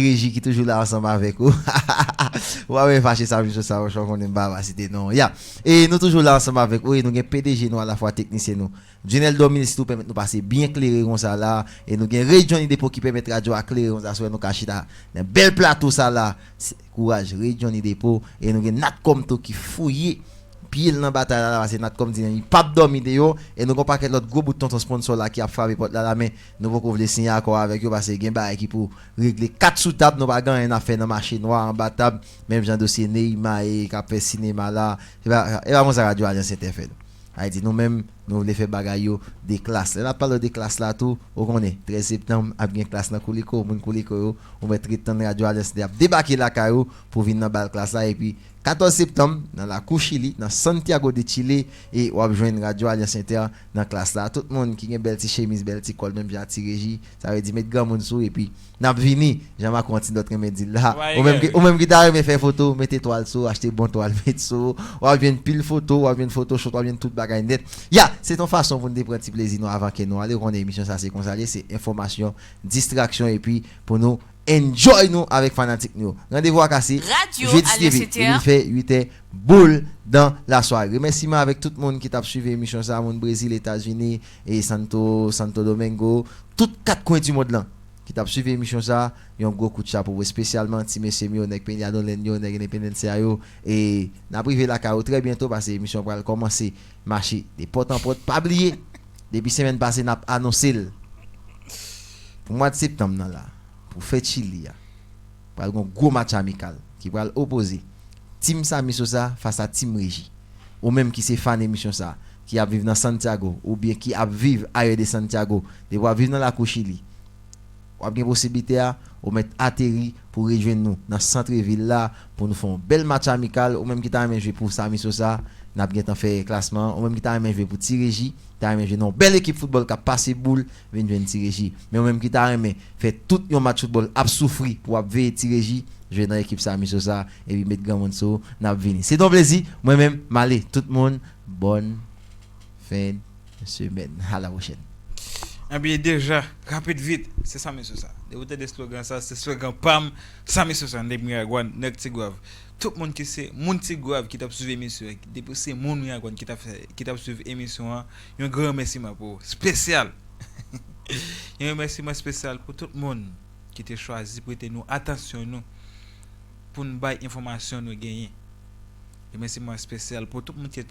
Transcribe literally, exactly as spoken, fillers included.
Reji ki toujou la ansanm avèk ou. Ou pa vle fache sa, misye sa, ou konnen m pa va site non. Ya. E nou toujou la ansanm avèk ou e nou gen P D G nou alafwa teknisyen nou. Junel Dominis tou pèmèt nou pase byen klere konsa la. E nou gen Ray Johnny Depo ki pèmèt radyo a klere konsa. Sou nou ka chita nan bèl plato sa la. Kouraj Ray Johnny Depo. E nou gen Natcom tou ki fouye pye l nan batay la, la, paske Natcom di li p ap dòmi deyò. E nou gon pakèt lòt gwo bout tonton sponsò la ki ap frape pòt la, la, men nou poko vle siyen akò avèk yo, paske gen bagay ki pou regle kat sou tab, nou pa gen anyen n ap fè nan mache nwa, anba tab, menm jan dosye Neymar e k ap fè sinema la, e pa, e pa konsa Radyo Alyans Entè fè nou. Sa vle di nou menm, nou vle fè bagay yo de klas. Lè n ap pale de klas la tou, ou konnen, trèz septanm ap gen klas nan Kouliko, moun Kouliko yo, ou mèt ret tann Radyo Alyans Entè ap debake lakay ou pou vin nan bal klas la, epi katòz septanm, nan lakou Chili, nan Santiago de Chile, e w ap jwenn Radyo Alyans Entè nan klas la. Tout moun ki gen bèl ti chemiz, bèl ti kòl, menm jan a Ti Reji, sa vle di met granmoun sou, epi n ap vini, jan Macron ti dòt renmen di l la. Ou menm ki, ou menm ki ta renmen fè foto, met etwal sou, achte bon twal, met sou, w ap jwenn pil foto, w ap jwenn foto shoot, w ap jwenn tout bagay nèt. Ya, se t on fason pou n te pran ti plezi nou avan ke nou ale. Ou konnen emisyon sa se konsa l ye, se enfòmasyon, distraksyon, epi pou nou enjoy nou avèk fanatik nou yo. Randevou a kase jedi ki vin fè uit è boul dan lasware. Remèsiman avèk tout moun ki t ap swiv emisyon sa, moun Brezil, Etazini, e Santo, Santo Domingo, tout kat kwen di mond lan ki t ap swiv emisyon sa, yon gwo kout chapo espesyalman ti mesye m yo, nèg Peña Dolén yo, nèg Independencia yo, e n ap rive lakay ou trè byento paske emisyon pral kòmanse mache de pòt an pòt. Pa bliye, depi semèn pase n ap anonse l. Pou mwa septanm nan la, pou fèt Chili a, pral gon gwo match amikal ki pral opoze Team Sammy Sosa fas a Team Reji. Ou menm ki se fan emisyon sa, ki ap viv nan Santiago, oubyen ki ap viv ayè de Santiago, depi w ap viv nan lakou Chili, w ap gen posiblite a, ou mèt ateri pou rejwenn nou nan sant vil la, pou nou fè yon bèl match amikal. Ou menm ki ta renmen jwe pou Sammy Sosa, n ap gentan fè klasman. Ou menm ki ta renmen jwe pou Ti Reji, ta renmen jwe nan yon bèl ekip foutbòl k ap pase boul, vin jwenn Ti Reji. Men ou menm ki ta renmen fè tout yon match foutbòl ap soufri pou w ap veye Ti Reji, jwe nan ekip Sammy Sosa, epi met granmoun sou ou, n ap vini. Se t on plezi, mwen menm, m ale. Tout moun, bòn fen semèn. A la pwochèn. Ebyen deja, rapid vit, se Sammy Sosa. Depi w tande slogan sa, se slogan pa m, Sammy Sosa, nèg Miragwàn, nèg Tigwav. Tout moun ki se moun Tigwav ki t ap swiv emisyon an, depi w se moun Miragwàn ki t ap fè, ki t ap swiv emisyon an, yon gran remèsiman pou ou, espesyal. Yon remèsiman espesyal pou tout moun ki te chwazi prete nou atansyon nou pou n bay enfòmasyon nou genyen. Remèsiman espesyal pou tout moun ki,